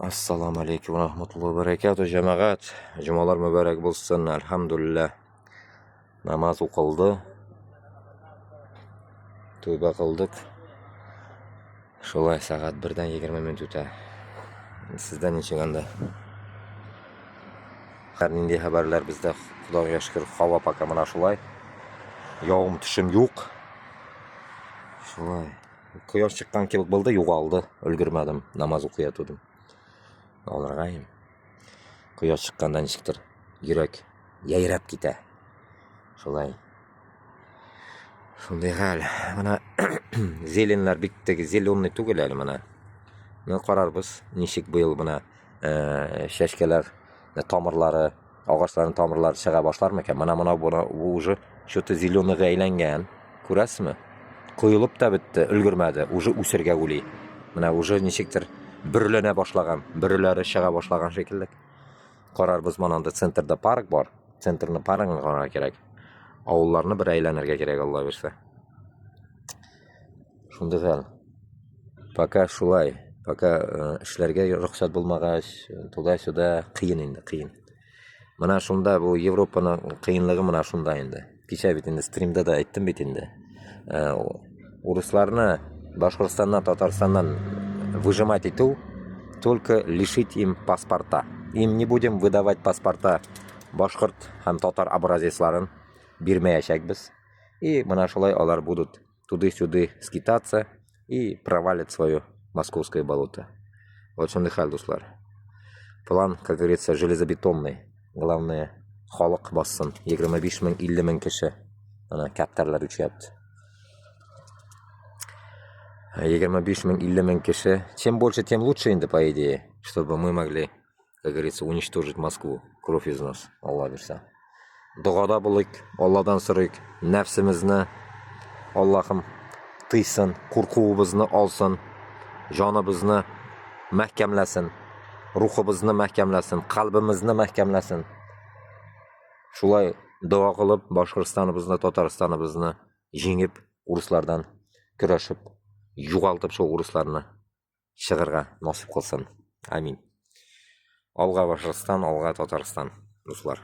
Assalomu alaykum va rahmatullohi va barakatuh, jamag'at. Jumalar muborak bo'lsin. Alhamdulillah. Namoz o'qildi. Tavba qildik. Shulay soat 1 dan 20 minut o'ta. Sizda nechuk anda? Har нинди xabarlar bizda, Xudoga shukr, havo пока mana shulay. Yog'im tushim yo'q. Shulay. Quyosh chiqqan kabi bo'ldi, yo'qoldi. Ulgurmadim. Namoz o'qiyotgandim. Olirg'ayim. Quyosh chiqqanda nechukdir yurak yayrab keta. Shulay. Shunday hal. Mana зелень lar bittagi зеленый tugul hali mana. Buni qararmiz. Nechuk bu yil mana shashkalar tomirlari, og'ochlarning tomirlari chiqa boshlarmikan? Mana buni bu уже что-то зеленый ga aylangan. Ko'rasizmi? Quyilib ta bitdi, ulgurmadi. Уже o'sirga o'li. Mana уже nechukdir burlana boshlagan, burlari chiqa boshlagan shekilli. Qararmiz, mana unda центр da park bor. Центр ni parkini qarar kerak. Ovullarni bir aylanirga kerak, Alloh bersa. Shunday hal. Пока shulay. Пока ishlarga ruxsat bo'lmag'ach, туда-сюда qiyin endi, qiyin. Mana shunda bu Yevropani qiyinligi mana shunda endi. Kecha bit endi strimda da aytdim bit endi. Uruslarni Boshqirdistondan, Tataристанdan выжимать etuv только лишить им паспорта. Им не будем выдавать паспорта, boshqirt ham tatar образец larin bermayashakmiz. И mana shulay ular будут туды-сюды скитаться и провалят свое московское болото. Вот shunday hal, do'stlar. План, как говорится, железобетонный. Главное, xalq bossin. 25 ming, 50 ming kishi. Mana kaptarlar uchyapti. 25 ming, 50 ming kishi. Чем больше, тем лучше endi, по идее, чтобы мы могли, как говорится, уничтожить Москву. Кровь из нос. Alloh bersa. Duoda bo'lik, Allohdan so'raylik, nafsimizni Allohim tiysin, qo'rquvimizni olsin, jonimizni mahkamlasin, ruhimizni mahkamlasin, qalbimizni mahkamlasin. Shulay duo qilib, Boshqirdistonimizni, Tataristonimizni yengib, uruslardan kurashib, yo'qoltib shu uruslarni chiqirga nasib qilsin. Amin. Olg'a Boshqirdiston, olg'a Tatariston, do'stlar.